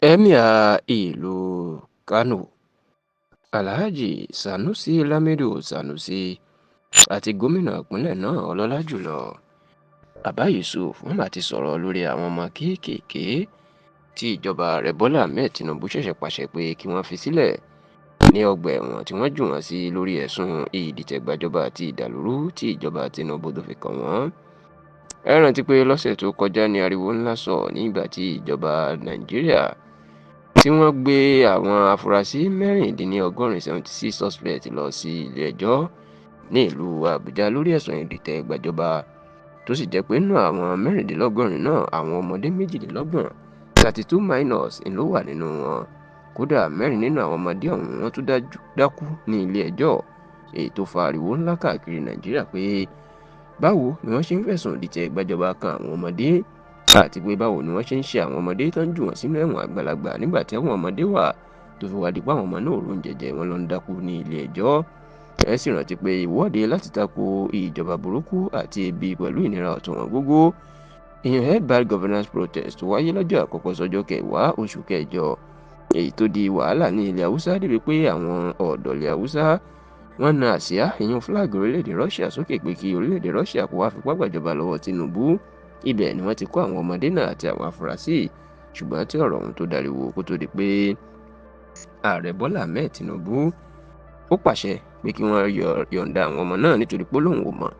Emir ìlú Kánò, Alhaji Sanusi Lamido Sanusi, àti gómìnà ìpínlẹ̀ náà, ọlọ́lá jù lọ Abba Yusuf, wọ́n mà ti sọ̀rọ̀ lórí àwọn ọmọ kéékèèké tí ìjọba Ààrẹ Bọ́lá Ahmed Tinubu ṣẹ̀ṣẹ̀ pàṣẹ pé kí wọ́n fi sílẹ̀ ní ọgbà ẹ̀wọ̀n tí wọ́n jù wọ́n sí lórí ẹ̀sùn ìdìtẹ̀gbàjọba àti ìdàlúrú tí ìjọba Tinubu tó fi kàn wọ́n. Ẹ rántí pé lọ́sẹ̀ tó kọjá ní ariwo ńlá sọ nígbà tí ìjọba Nàìjíríà tí wọ́n gbé àwọn afurasí 86, 76 suspects, lọ sí ilé-ẹjọ́ ní ìlú Àbújá lórí ẹ̀sùn ìdìtẹ̀-gbàjọba, tó sì jẹ́ pé nínú àwọn 96 náà, àwọn ọmọdé 32, 32 minors, ló wà nínú wọn. Kódà, mẹ́rin nínú àwọn ọmọdé ọ̀hún wọ́n tún dákú ní ilé-ẹjọ́, èyí tó fa ariwo ńlá káàkiri Nàìjíríà pé báwo ni wọ́n ṣe ń fẹ̀sùn ìdìtẹ̀-gbàjọba kan àwọn ọmọdé, àti pé báwo ni wọ́n ṣe ń ṣe àwọn ọmọdé tó ń jù wọ́n sínú ẹ̀wọ̀n àgbàlagbà nígbà tí àwọn ọmọdé wà, tó fi wá di pé àwọn ọmọ náà ò róúnjẹ jẹ, wọ́n lọ ń dákú ní ilé ẹjọ́. Ẹ sì rántí pé ìwọ́de láti tako ìjọba burúkú àti ebi pẹ̀lú ìnira ọ̀tọ̀wọ̀n gógó, ìyẹn End Bad Governance Protest, wáyé lọ́jọ́ àkọ́kọ́ sọ́jọ́ 10 oṣù kẹjọ, èyí tó di wàhálà ní ilẹ̀ Haúsá débi pé àwọn ọ̀dọ́ ilẹ̀ Haúsá wọ́n na àsíá, ìyẹn flag orílẹ̀-èdè Russia, sókè pé kí orílẹ̀-èdè Russia kó wá fipá gbàjọba lọ́wọ́ Tinubu. Ibẹ̀ ni wọ́n ti kó àwọn ọmọdé náà àti àwọn afurasí, ṣùgbọ́n tí ọ̀rọ̀ ọ̀hún tó dariwo kó tó di pé Ààrẹ Bọ́lá Ahmed Tinubu ó pàṣẹ pé kí wọ́n yọ̀ǹda àwọn ọmọ náà, nítorí pé lòun ò mọ̀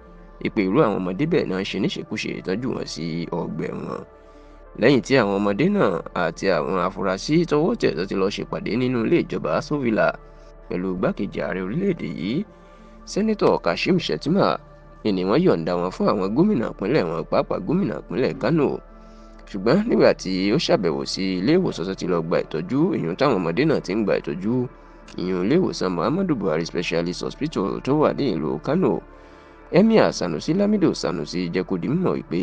ìpè irú àwọn ọmọdé bẹ́ẹ̀ náà ṣe níṣekúṣe ìtọ́jú wọn sí ọgbà ẹ̀wọ̀n. Lẹ́yìn tí àwọn ọmọdé náà àti àwọn afurasí tọwọ́ tẹ̀ tó ti lọ ṣèpàdé nínú ilé ìjọba Aso Villa pẹ̀lú igbákejì ààrẹ orílẹ̀-èdè yìí, Sẹ́nitọ̀ Kashim Shettima, ni wọ́n yọ̀ǹda wọn fún àwọn gómìnà ìpínlẹ̀ wọn, pàápàá gómìnà ìpínlẹ̀ Kánò. Ṣùgbọ́n nígbà tí ó ṣàbẹ̀wò sí ilé ìwòsàn tó ti lọ gba ìtọ́jú, ìyún táwọn ọmọdé náà ti ń gba ìtọ́jú, ìyún ilé ìwòsàn Muhammadu Buhari Specialist Hospital tó wà ní ìlú Kano, Emir Sanusi Lamido Sanusi jẹ́ kó di mímọ̀ wípé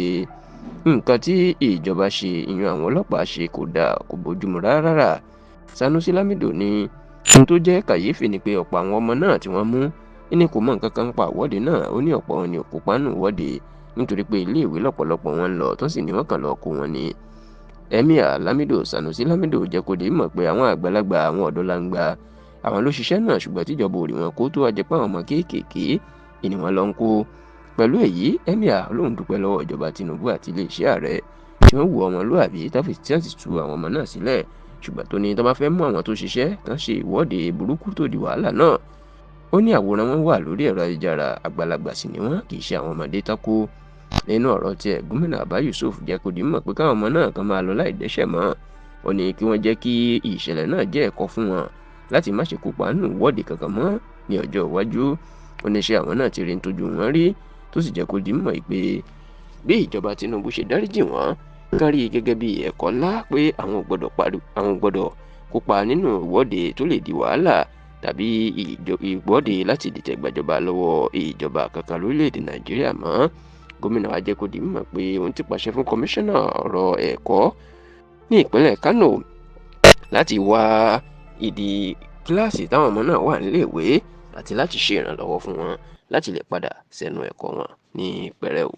nǹkan tí ìjọba ṣe, ìyún àwọn ọlọ́pàá ṣe, kò dáa, kò bójúmu rárá. Sanusi Lamido ní ohun tó jẹ́ kàyéfì ni pé ọ̀pọ̀ àwọn ọmọ náà tí wọ́n mú ní kò mọ nǹkan kan pa ìwọ́de náà. Ó ní ọ̀pọ̀ wọn ni ò kópa nínú ìwọ́de, nítorí pé iléèwé lọ́pọ̀lọpọ̀ wọn ń lọ, tó sì ní wọ́n kàn lọ kó wọn ni. Emir Lamido Sanusi Lamido jẹ́ kó di mímọ̀ pé àwọn àgbàlagbà, àwọn ọ̀dọ́ langba, àwọn ló ṣiṣẹ́ náà, ṣùgbọ́n tíjọba ò rí wọn kó, tó wá jẹ́ pé àwọn ọmọ kéékèèké ni wọ́n lọ ń kó. Pẹ̀lú èyí, Emir lòun dúpẹ́ lọ́wọ́ ìjọba Tinubu àti iléeṣẹ́ ààrẹ tí wọ́n hu ọmọlúàbí tí wọ́n sì tú àwọn ọmọ náà sílẹ̀, ṣùgbọ́n tó ní tó bá fẹ́ mú àwọn tó ṣiṣẹ́ tán ṣe ìwọ́de burúkú tó di wàhálà náà, ó ní àwòrán wọn wà lórí ẹ̀rọ ayélujára, àgbàlagbà sì ni wọ́n, kì í ṣe àwọn ọmọdé tákó. Nínú ọ̀rọ̀ tiẹ̀, gómìnà Abba Yusuf jẹ́ kó di mímọ̀ pé káwọn ọmọ náà kan máa lọ láì dẹ́ṣẹ̀ mọ́. Ó ní kí wọ́n jẹ́ kí ìṣẹ̀lẹ̀ náà jẹ́ ẹ̀kọ́ fún wọn láti má ṣe kópa nínú ìwọ́de kankan mọ́ ní ọjọ́ iwájú. Ó ní ṣe àwọn náà ti rí ní tójú wọn rí, tó sì jẹ́ kó di mímọ̀ pé bí ìjọba Tinubu ṣe dáríjì wọ́n, kán rí i gẹ́gẹ́ bí ẹ̀kọ́ ńlá pé àwọn ò gbọ́dọ̀ kópa nínú ìwọ́de tó lè di wàhálà tàbí ìwọ́de láti dìtẹ̀ gbàjọba lọ́wọ́ ìjọba kankan lórílẹ̀‐èdè Nàìjíríà mọ́. Gómìnà wa jẹ́ kó di mímọ̀ pé òun ti pàṣẹ fún kọmíṣánná ọ̀rọ̀ ẹ̀kọ́ ní ìpínlẹ̀ Kánò láti wá ìdí kíláàsì táwọn ọmọ náà wà níléèwé àti láti ṣe ìrànlọ́wọ́ fún wọn láti lè padà sẹ́nu ẹ̀kọ́ wọn ní pẹrẹu.